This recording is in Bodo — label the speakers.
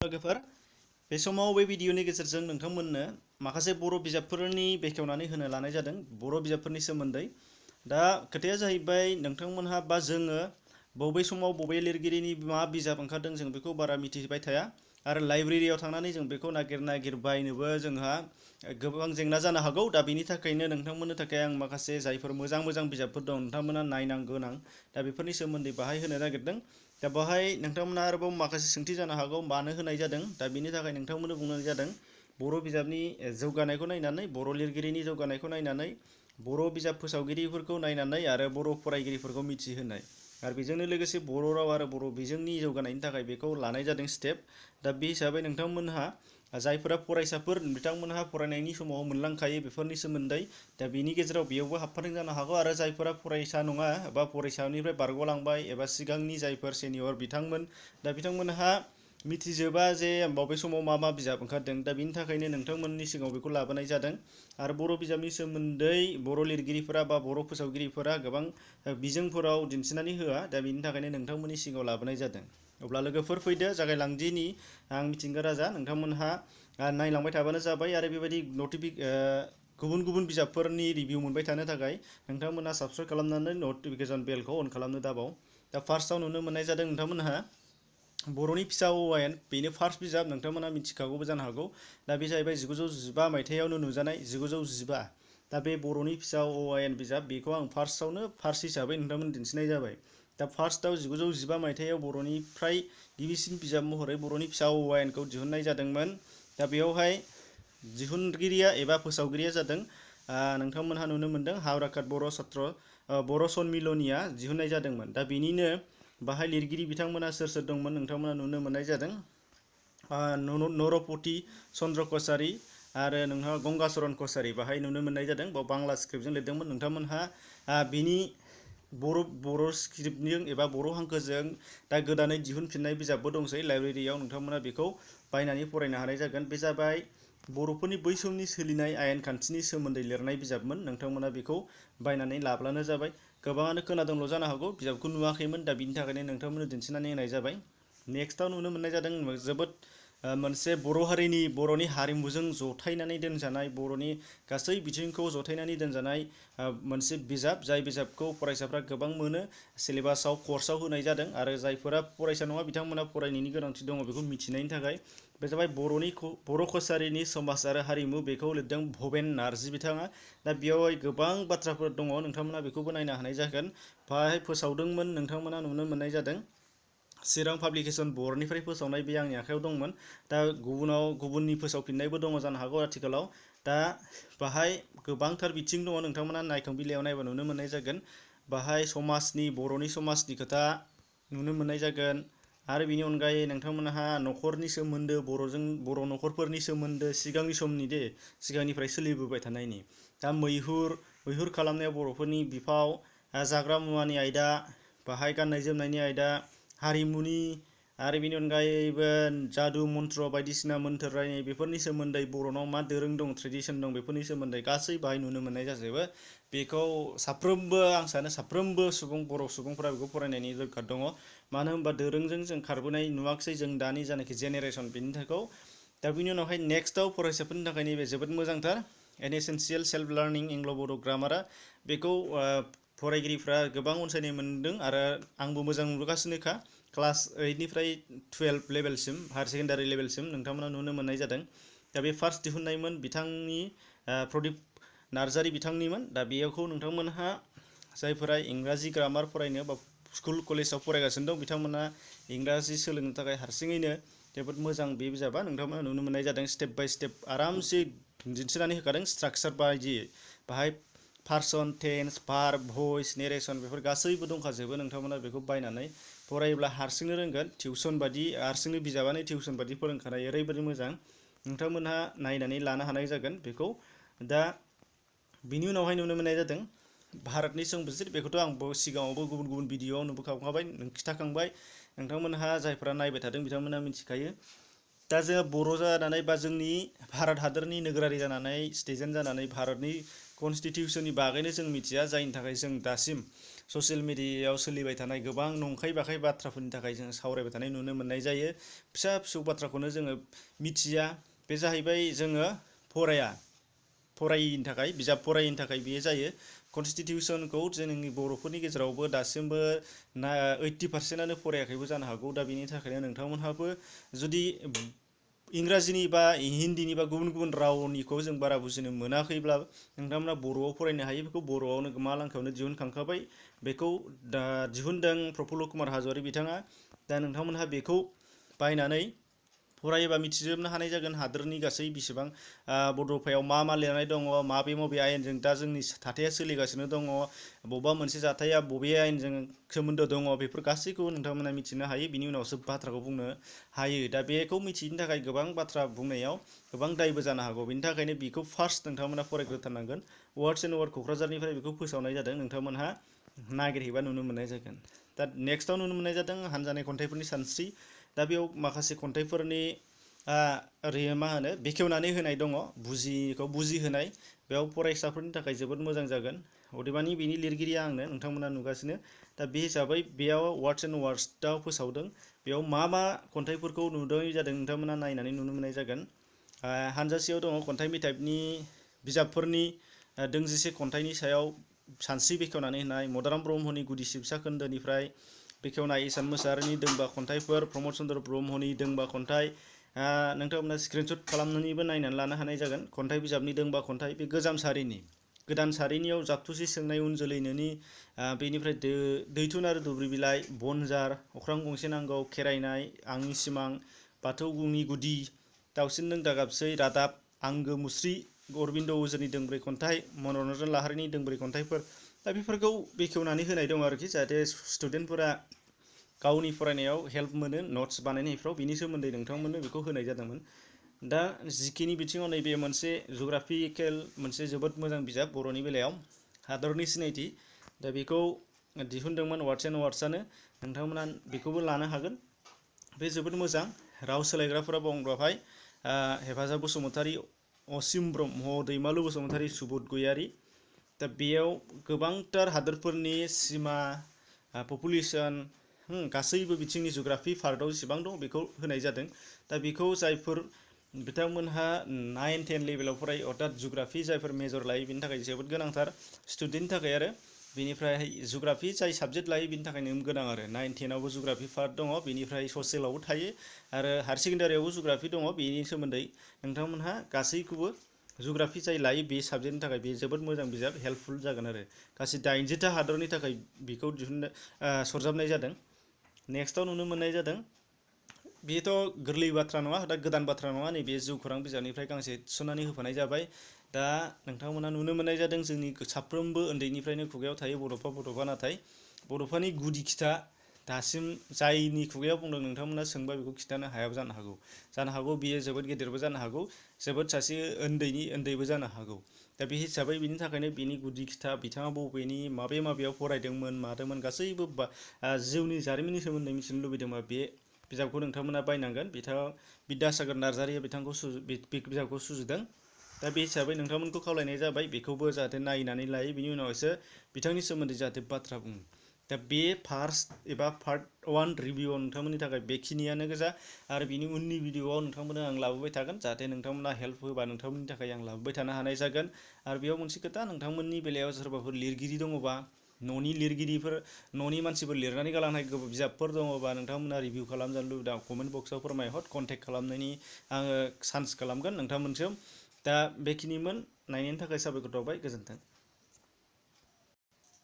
Speaker 1: लोगोफोर बे समाव बे भिडिअनि गेजेरजों नोंथांमोननो माखासे बर' बिजाबफोरनि बेखेवनानै होनो लानाय जादों बर' बिजाबफोरनि सोमोन्दै। दा खोथाया जाहैबाय नोंथांमोनहा बा जोङो बबे समाव बबे लिरगिरिनि मा बिजाब ओंखारदों जों बेखौ बारा मिथिबाय थाया आरो लाइब्रेरियाव थांनानै जों बेखौ नागिर बायनोबो जोंहा गोबां जेंना जानो हागौ। दा बेनि थाखायनो नोंथांमोननो थाखाय आं माखासे जायफोर मोजां बिजाबफोर दं नोंथांमोना नायनां गोनां दा बेफोरनि सोमोन्दै बाहाय होनो नागिरदों। दा बाहाय नोंथांमोना आरोबाव माखासे सोंथि जानो हागौ मानो होनाय जादों। दा बेनि थाखाय नोंथांमोननो बुंनाय जादों बर' बिजाबनि जौगानायखौ नायनानै बर' लिरगिरिनि जौगानायखौ नायनानै बर' बिजाब फोसावगिरिफोरखौ नायनानै आरो बर' फरायगिरिफोरखौ मिथिहोनाय आरो बेजोंनो लोगोसे बर' राव आरो बर' बिजोंनि जौगानायनि थाखाय बेखौ लानाय जादों स्टेप। दा बे हिसाबै नोंथांमोनहा जायफोरा फरायसाफोर बिथांमोनहा फरायनायनि समाव मोनलांखायो बेफोरनि सोमोन्दै। दा बेनि गेजेराव बेयावबो हाबफादों जानो हागौ आरो जायफोरा फरायसा नङा बा फरायसानिफ्राय बारग'लांबाय एबा सिगांनि जायफोर सेनियर बिथांमोन दा बिथांमोनहा मिथिजोबा जे बबे समाव मा बिजाब ओंखारदों। दा बिनि थाखायनो नोंथांमोननि सिगाङाव बेखौ लाबोनाय जादों आरो बर' बिजाबनि सोमोन्दै बर' लिरगिरिफोरा बा बर' फोसावगिरिफोरा गोबां बिजोंफोराव दिन्थिनानै होआ। दा बिनि थाखायनो नोंथांमोननि सिगाङाव लाबोनाय जादों। अब्ला लोगोफोर फैदो जागायलांदिनि। आं मिथिंगा राजा, नोंथांमोनहा नायलांबाय थाबानो जाबाय आरो बेबायदि गुबुन बिजाबफोरनि रिभिउ मोनबाय थानो थाखाय नोंथांमोनहा साबस्क्राइब खालामनानै नटिफिकेसन बेलखौ अन खालामनो दाबाव। दा फार्स्टआव नुनो मोननाय जादों नोंथांमोनहा बर'नि फिसा अ' आयेन। बेनो फार्स्ट बिजाब, नोंथांमोना मिथिखागौबो जानो हागौ। दा बे जाहैबाय 1915 मायथाइयावनो नुजानाय 1915। दा बे बर'नि फिसा अ' आयेन बिजाब बेखौ आं फार्स्ट हिसाबै नोंथांमोन दिन्थिनाय जाबाय। दा फार्स्टआव 1915 मायथाइयाव बर'निफ्राय गिबिसिन बिजाब महरै बर'नि फिसा अ' आयेनखौ दिहुननाय जादोंमोन। दा बेयावहाय दिहुनगिरिया एबा फोसावगिरिया जादों नोंथांमोनहा नुनो मोनदों हावराकाट बर' सनमिलनिया दिहुननाय जादोंमोन। दा बेनिनो बाहाय लिरगिरि बिथांमोना सोर दंमोन नोंथांमोना नुनो मोननाय जादों नरपति चन्द्र कछारी आरो नोंथाङा गंगाचरन कछारी बाहाय नुनो मोननाय जादों। बाव बांला स्क्रिप्टजों लिरदोंमोन। नोंथांमोनहा बिनि बर' स्क्रिप्टजों एबा बर' हांखोजों दा गोदानै दिहुनफिननाय बिजाबबो दंसै लाइब्रेरियाव, नोंथांमोना बेखौ बायनानै फरायनो हानाय जागोन। बे जाबाय बर'फोरनि बै समनि सोलिनाय आयेन खान्थिनि सोमोन्दै लिरनाय बिजाबमोन। नोंथांमोना बेखौ बायनानै लाब्लानो जाबाय। गोबाङानो खोनादोंल' जानो हागौ, बिजाबखौ नुवाखैमोन। दा बिनि थाखायनो नोंथांमोननो दिन्थिनानै होनाय जाबाय। नेक्स्टआव नुनो मोननाय जादों जोबोद मोनसे बर'नि हारिमुजों जथायनानै दोनजानाय, बर'नि गासै बिथिंखौ जथायनानै दोनजानाय मोनसे बिजाब। जाय बिजाबखौ फरायसाफ्रा गोबां मोनो, सिलेबासाव कर्सआव होनाय जादों आरो जायफोरा फरायसा नङा बिथांमोना फरायनायनि गोनांथि दङ बेखौ मिथिनायनि थाखाय। बे जाबाय बर' कछारीनि समाज आरो हारिमु। बेखौ लिरदों भबेन नार्जि बिथाङा। दा बेयावहाय गोबां बाथ्राफोर दङ, नोंथांमोना बेखौबो नायनो हानाय जागोन। बाहाय फोसावदोंमोन नोंथांमोना नुनो मोननाय जादों चिरां पाब्लिकेसन बर्डनिफ्राय फोसावनाय, बे आंनि आखायाव दंमोन। दा गुबुननि फोसावफिननायबो दङ जानो हागौ आथिखालाव। दा बाहाय गोबांथार बिथिं दङ, नोंथांमोना नायखां बिलाइयाव नायबा नुनो मोननाय जागोन। बाहाय बर'नि समाजनि खोथा नुनो मोननाय जागोन आरो बेनि अनगायै नोंथांमोनहा न'खरनि सोमोन्दो, बर' न'खरफोरनि सोमोन्दो, सिगांनिफ्राय सोलिबोबाय थानायनि। दा मैहुर खालामनायाव बर'फोरनि बिफाव, जाग्रा मुवानि आयदा, बाहाय गाननाय जोमनायनि आयदा, हारिमुनि आरो बेनि अनगायैबो जादु मन्त्र बायदिसिना मोन्थोर रायनाय बेफोरनि सोमोन्दै, बर'नाव मा दोरों दं, ट्रेडिसन दं, बेफोरनि सोमोन्दै गासै बाहाय नुनो मोननाय जाजोबो। बेखौ आं सानो साफ्रोमबो बर' सुबुंफोरा बेखौ फरायनायनि दरखार दङ। मानो होनबा दोरोंजों जों खारबोनाय नुवाखिसै जों दानि जानाखि जेनेरेसन बेनि थाखाय। दा बिनि उनावहाय नेक्स्टआव फरायसाफोरनि थाखाय नैबे जोबोद मोजांथार एन एसेन्सियेल सेल्फ लार्निं इंग्ल' बर' ग्रामारआ। बेखौ फरायगिरिफ्रा गोबां अनसायनाय मोनदों आरो आंबो मोजां नुबोगासिनोखा। क्लास 8 निफ्राय 12 लेभेलसिम, हायार सेकेन्डारि लेभेलसिम नोंथांमोना नुनो मोननाय जादों। दा बे फार्स्ट दिहुननायमोन बिथांनि प्रदीप नार्जारी बिथांनिमोन। दा बेखौ नोंथांमोनहा जायफोरा इंराजि ग्रामार फरायनो बा स्कुल कलेजाव फरायगासिनो दं बिथांमोना इंराजि सोलोंनो थाखाय हारसिङैनो जोबोद मोजां बे बिजाबा। नोंथांमोना नुनो मोननाय जादों स्टेप बाय स्टेप आरामसे दिन्थिनानै होखादों स्ट्राक्चार बायदियै। बाहाय पार्सन, टेन्स, भार्ब, भइस, नेरेसन बेफोर गासैबो दंखाजोबो। नोंथांमोना बेखौ बायनानै फरायोब्ला हारसिंनो रोंगोन। टिउसन बादि हारसिंनो बिजाबानो टिउसन बादि फोरोंखानाय, ओरैबायदि मोजां। नोंथांमोनहा नायनानै लानो हानाय जागोन बेखौ। दा बिनि उनावहाय नुनो मोननाय जादों भारतनि संबिजिर। बेखौथ' आंबो सिगाङावबो गुबुन भिडिअआव नुबोखांबाय, खिन्थाखांबाय। नोंथांमोनहा जायफोरा नायबाय थादों बिथांमोनहा मिथिखायो। दा जोङो बर' जानानै बा जोंनि भारत हादरनि नोगोरारि जानानै, सिटिजेन जानानै भारतनि कनस्टिटिउसननि बागैनो जों मिथिया, जायनि थाखाय जों दासिम ससियेल मिडियायाव सोलिबाय थानाय गोबां नंखाय बाखाय बाथ्राफोरनि थाखाय जों सावरायबाय थानाय नुनो मोननाय जायो। फिसा फिसौ बाथ्राखौनो जोङो मिथिया। बे जाहैबाय जोङो फरायैनि थाखाय, बिजाब फरायैनि थाखाय बेयो जायो। कनस्टिटिउसनखौ जोंनि बर'फोरनि गेजेरावबो दासिमबो 80%आनो फरायाखैबो जानो हागौ। दा बेनि थाखायनो नोंथांमोनहाबो जुदि इंराजिनि बा हिन्दीनि बा गुबुन गुबुन रावनिखौ जों बारा बुजिनो मोनाखैब्ला नोंथांमोना बर'आव फरायनो हायो। बेखौ बर'आवनो मा लांखायावनो दिहुनखांखाबाय। बेखौ दा दिहुनदों प्रफुल्ल कुमार हाज'वारि बिथाङा। दा नोंथांमोनहा बेखौ बायनानै फरायोबा मिथिजोबनो हानाय जागोन हादोरनि गासै बिसिबां बड'फायाव मा मा लिरनाय दङ, माबे मबे आयेनजों दा जोंनि थाथाया सोलिगासिनो दङ, बबेबा मोनसे जाथाया बबे आयेनजों सोमोन्दो दङ, बेफोर गासैखौबो नोंथांमोना मिथिनो हायो। बिनि उनावसो बाथ्राखौ बुंनो हायो। दा बेखौ मिथिनो थाखाय गोबां बाथ्रा बुंनायाव गोबां दायबो जानो हागौ। बेनि थाखायनो बेखौ फार्स्ट नोंथांमोना फरायग्रोथारनांगोन। वार्डस एन्ड वार्ड क'क्राझारनिफ्राय बेखौ फोसावनाय जादों। नोंथांमोनहा नागिरहैबा नुनो मोननाय जागोन। दा नेक्स्टआव नुनो मोननाय जादों हानजानाय खन्थाइफोरनि सानस्रि। दा बेयाव माखासे खन्थाइफोरनि बेखेवनानै होनाय दङ, बुजियिखौ बुजिहोनाय। बेयाव फरायसाफोरनि थाखाय जोबोद मोजां जागोन। अदेबानि बिनि लिरगिरिया आंनो, नोंथांमोना नुगासिनो। दा बे हिसाबै बेयाव वार्डस एन्ड वार्ड्सआव फोसावदों। बेयाव मा मा खन्थाइफोरखौ नुदों जादों नोंथांमोना नायनानै नुनो मोननाय जागोन। हानजासेयाव दङ खन्थाइ मेथाइनि बिजाबफोरनि दोंजिसे खन्थाइनि सायाव सानस्रि बेखेवनानै होनाय, मदाराम ब्रह्मनि गुदि सिबसा खोन्दोनिफ्राय बेखेवनाय, इसान मोसाहारिनि दोंबा खन्थाइफोर, प्रमद चन्द्र ब्रह्मनि दोंबा खन्थाइ। नोंथांमोना स्क्रिनशट खालामनानैबो नायनानै लानो हानाय जागोन। खन्थाइ बिजाबनि दोंबा खन्थाइ, बे गोजाम सारिनि। गोदान सारिनियाव जाबथुसे सोंनाय उन जोलैनोनि, बेनिफ्राय दैथुन आरो दुब्रि बिलाइ, बनजार, अख्रां गंसे नांगौ, खेराइनाय, आंनि सिमां, बाथौ मुंनि गुदि, दाउसिन नों दागाबसै, रादाब, आंगो मुस्रि, अरबिन्द उजोरनि दोंब्रै खन्थाइ, मनरन्जन लाहारीनि दोंब्रै खन्थाइफोर। दा बेफोरखौ बेखेवनानै होनाय दं आरोखि, जाहाथे स्टुडेन्टफोरा गावनि फरायनायाव हेल्प मोनो नट्स बानायनायफ्राव। बिनि सोमोन्दै नोंथांमोननो बेखौ होनाय जादोंमोन। दा जिखिनि बिथिङाव नैबे मोनसे जुग्राफिकेल मोनसे जोबोद मोजां बिजाब बर'नि बेलायाव, हादरनि सिनायथि। दा बेखौ दिहुनदोंमोन वार्डस एन्ड वार्ड्सआनो। नोंथांमोना बेखौबो लानो हागोन। बे जोबोद मोजां। राव सोलायग्राफोरा दं बेवहाय हेफाजाब बसुमतारी, असिम ब्रह्म, दैमालु बसुमतारी, सुबोध गयारी। दा बेयाव गोबांथार हादोरफोरनि सिमा, पपुलेसन, गासैबो बिथिंनि जुग्राफि पार्टआव जेसेबां दं बेखौ होनाय जादों। दा बेखौ जायफोर बिथांमोनहा 9-10 लेभेलाव फरायो, अर्थात जुग्राफि जायफोर मेजर लायो, बिनि थाखाय जोबोद गोनांथार स्टुडेन्टनि थाखाय। आरो बेनिफ्राय जुग्राफि जाय साबजेक्ट लायो बिनि थाखायनो गोनां आरो 9-10आवबो जुग्राफि पार्ट दङ। बेनिफ्राय ससियेलावबो थायो आरो हायार सेकेन्डारियावबो जुग्राफि दङ। बेनि सोमोन्दै नोंथांमोनहा गासैखौबो जुग्राफि जाय लायो बे साबजेक्टनि थाखाय बे जोबोद मोजां बिजाब, हेल्पफुल जागोन आरो। गासै 80टा हादरनि थाखाय बेखौ सरजाबनाय जादों। नेक्स्टआव नुनो मोननाय जादों, बेथ' गोरलै बाथ्रा नङा, दा गोदान बाथ्रा नङा, नैबे जिउखौरां बिजाबनिफ्राय गांसे थिसननानै होफानाय जाबाय। दा नोंथांमोना नुनो मोननाय जादों, जोंनि साफ्रोमबो उन्दैनिफ्रायनो खुगायाव थायो बड'फा, नाथाय बड'फानि गुदि खिथा दासिम जायनि खुगायाव बुंदों नोंथांमोना सोंबा बेखौ खिथानो हायाबो जानो हागौ। बियो जोबोद गेदेरबो जानो हागौ, जोबोद सासे उन्दैबो जानो हागौ। दा बे हिसाबै बिनि थाखायनो बिनि गुदि खिथा, बिथाङा बबेनि माबेयाव फरायदोंमोन, मादोंमोन, गासैबो जिउनि जारिमिननि सोमोन्दै मिथिनो लुबैदोंबा बे बिजाबखौ नोंथांमोना बायनांगोन। बिद्यासागर नार्जारिया बे बिजाबखौ सुजुदों। दा बे हिसाबै नोंथांमोनखौ खावलायनाय जाबाय बेखौबो जाहाथे नायनानै लायो, बिनि उनावसो बिथांनि सोमोन्दै जाहाथे बाथ्रा बुङो। दा बे फार्स्ट एबा पार्ट 1 रिभिउआव नोंथांमोननि थाखाय बेखिनियानो गोजा। आरो बिनि उननि भिडिअआव नोंथांमोननो आं लाबोबाय थागोन, जाहाथे नोंथांमोना हेल्प होबा नोंथांमोननि थाखाय आं लाबोबाय थानो हानाय जागोन। आरो बेयाव मोनसे खोथा, नोंथांमोननि बेलायाव सोरबाफोर लिरगिरि दङबा, न'नि मानसिफोर लिरनानै गालांनाय बिजाबफोर दङबा, नोंथांमोना रिभिउ खालामजानो लुबैदों, कमेन्ट बक्सआव फोरमायहर, कन्टेक्ट खालामनायनि आङो चान्स खालामगोन नोंथांमोनसिम। दा बेखिनिमोन, नायनायनि थाखाय साबायखर बावबाय, गोजोन्थों।